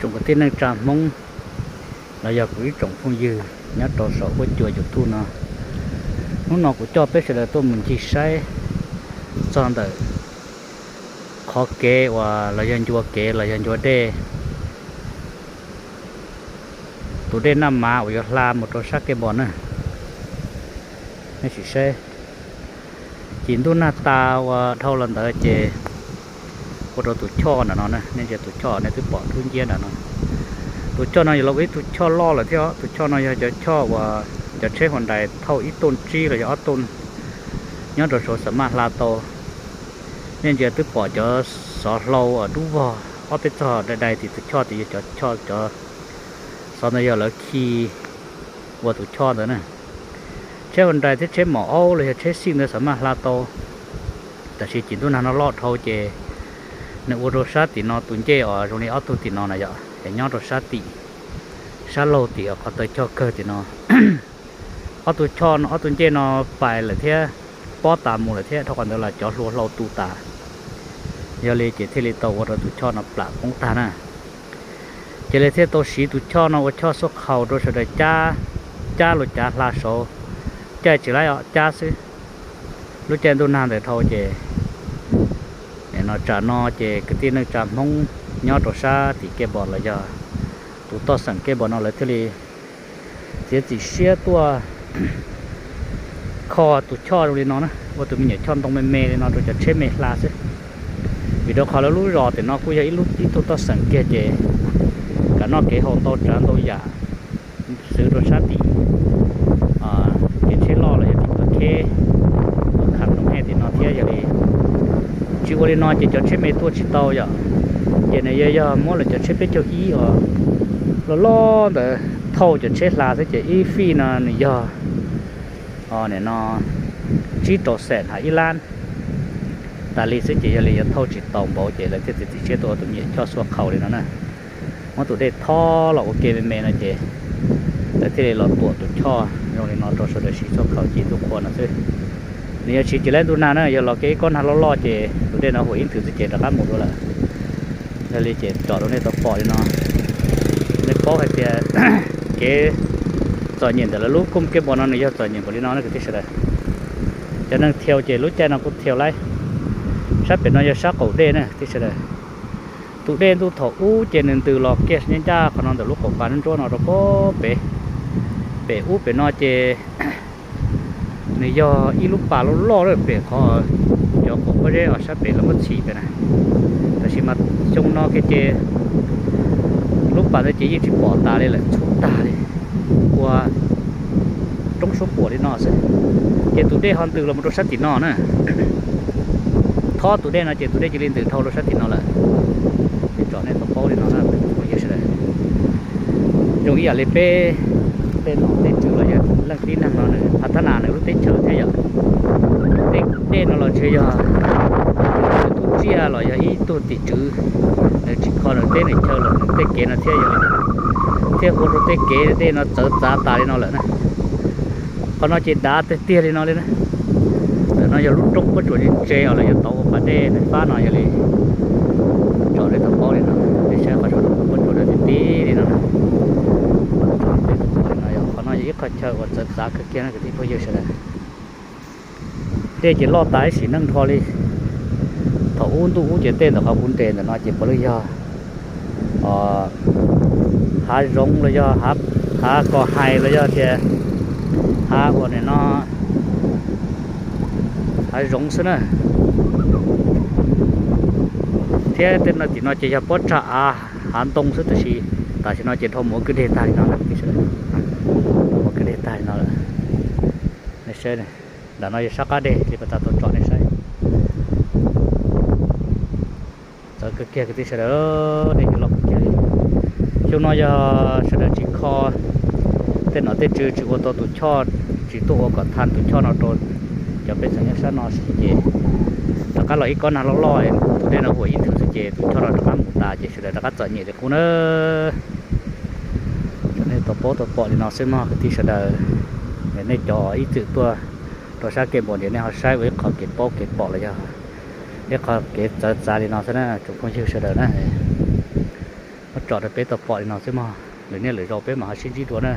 Tsoom kwv tij neej tsa Hmoob los yog kuv ib tsoom phooj ywg nyob rau saum huab cua YouTube no, hnub no kuv coj peb sawv daws tuaj mus ncig saib txog ntawm qhov kev uas los yog ncua kev los yog ncua dej, tus dej Naj Mav uas yuav hla mus rau sab Kej Npos na. Nej sim saib, cim ntuj nag tas uas dhau los ntawd ces ua rau tus choj nram no, nej ntsia tus choj nej twb pom dub nciab nram no. Tus choj no yuav los ua ib tug choj loj lawm thiab, tus choj no yog cov choj uas cov tsheb Hyundai thauj ib tuj tsib los yog ob tuj nyob rau saud xam maj hla tau. Nej ntsia twb pom cov xov hlau dub vog ob peb txog dai dai tim tus choj, tias yog cov choj, cov xov ntawd yog lawv khi ua tus choj ntawd na. Tsheb Hyundai thiab tsheb maum aub los yog tsheb xij ntawd xam maj hla tau. Tab sis cim ntuj nag no loj dhau ces nws ua rau sab tim no tus ncej os zoo li ob tug tim no na yom, es nyob rau sab tim, sab laug tim qhov taw choj kawg tim no. Ob tug choj no, ob tug ncej no pais lawm thiab, pob tas mus lawm thiab, dhau qhov ntawd los cov hlua hlau tu tas. Yog li ces thiaj li tau ua rau tus choj no plam poob tag na. Ces li thiaj tau siv tus choj no ua choj xuaj khaus rau sawv daws cab, cab lub cav hla saud, caij tsis laib os, cab xwb. Lub caij ntuj nag ntawd dhau ces, no tsam no ces kwv tij neej tsa Hmoob nyob rau sab tim Kej Npos los yog tus toj xeem Kej Npos no lawv thiaj li txiav txim siab tuaj kho tus choj zoo li no na, ua tus me nyuam choj ntoo me me li no rau cov tsheb me hla xwb. Vim rau qhov lawv lub zos tim no kuj yog ib lub, ib tug toj xeem kiag ces kev noj kev haus ntau tsav ntau yam xwb rau sab tim kev tsheb loj los yog tim Paj Kheb, Kham Noom Hej tim no thiab. Yog li tsis ua li no ces cov tsheb me tuaj tsis tau yom. Ces nws yog, yog muab lawv cov tsheb peb caug ib uas loj loj ntawd thauj cov tsheb hla xwb ces ib fij no nws yog, nim no tsib rau xees hab ib lab tas li xwb ces yog li yuav thauj tsis tau npaum ces lawv thiaj txiav txim siab tuaj ua tus me nyuam choj xuaj khaus li no na. Muab tus dej thob los ua ke me me no ces lawv thiaj li los tuam tus choj zoo li no rau sawv daws siv xuaj khaus cim ntuj qhua no xwb. Nws yog siv tsis laib ntuj nag na, yog los kev ib kob nag loj loj ces tus dej no huam ib nthwv xwb ces rov qab mus dua lawm. Yog li ces tsom rau nej tau pom li no, nej paub hais tias kev txom nyem ntawm lawv lub koog Kej Npos no nws yog txom nyem npaum li no na kwv tij sawv daws. Cov neeg thiau ces lub caij no kuj thiau laib. Sab pem no yog sab qaum dej na kwv tij sawv daws. Tus dej ntuj thaum ub ces nws ntws los kiag ncaj ncaj qhov no ntawm lub qaum pas ntsuab no rau pem, pem ub pem no ces nws yog ib lub pas loj loj pem qhov cov qaum pob zeb os sab pem lawv muab txhim pem na. Tab sis mas xyoo no kiag ces lub pas ntawd ces yeej tsis pom tas li lawm, txhub tag li, ua roob suab puam li no xwb. Ces tus dej ho ntws los mus rau sab tim no na. Thob tus dej no ces tus dej cia li ntws dhau rau sab tim no lawm. Tsom nej tau paub li no na, phooj ywg sawv daws. Zoo ib yam li peb tej nom tej tswv los yog leej tib neeg no nws phav thab nas nws lub teb chaws thiab yom. Tej dej no los tsis yog ib tug tsiaj los yog ib tug tim tswv, nws tsis kho nws teb nws chaw los nws tej kev no thiab yog thiaj ua rau tej kev dej no txawv txav tas li no lawm na. Qhov no ces dav tiag tiag li no li na. Ntawm no yog lub roob puab tsuas ntse os, lawv yuav tau ua pas dej nws fab no yog li tsom nej tau paub li no. Nej saib qhov saum no puab tsuas dav tib tib li no na. Qhov no yog ib qho chaw uas txawv txav kawg kiag na kwv tij phooj ywg sawv daws. Dej ces loj tas ib sim neej nrho li. Thaum ub ntuj ub ces tej ntawm qhov kuv nres ntawm no ces puav leej yog hav zoov los yog hav kos hais los yog tias hav ua nim no hav zoov xwb na. Thiab tej no tim no ces yog pob tsag av hav ntoo xwb, tab sis tam sim no ces dhau mus ua kwj deg tag li no lawm. Mus kwj deg tag li no lawm. Nej saib, nram no yog sab qab deg li pas tas tau tsom nej saib. Txawv kawg kiag kwv tij sawv daws, dej ces loj kawg kiag li. Xyoo no yog sawv daws tsis kho tej nom tej tswv, tsis ua tau tus choj, tsis tuaj ua kom tha tus choj no rau cov pej xeem nyob sab no ces rov qab los ib kob nag loj loj, tus dej no huam ib nthwv xwb ces tus choj no rov qab mus tas ces sawv daws rov qab txom nyem li qub na. Tsom nej tau paub tau pom li no xwb mog kwv tij sawv daws. Nej cov ib txwm tuaj rau sab Kej Npos ces nej ho saib ua ib qho kev paub kev pom los yog ib qho kev txawv txav li no xwb na tsoom phooj ywg sawv daws na. Muab tso rau peb tau pom li no xwb mog, lwm niaj lwm zaus peb mam ho sib ntsib dua na.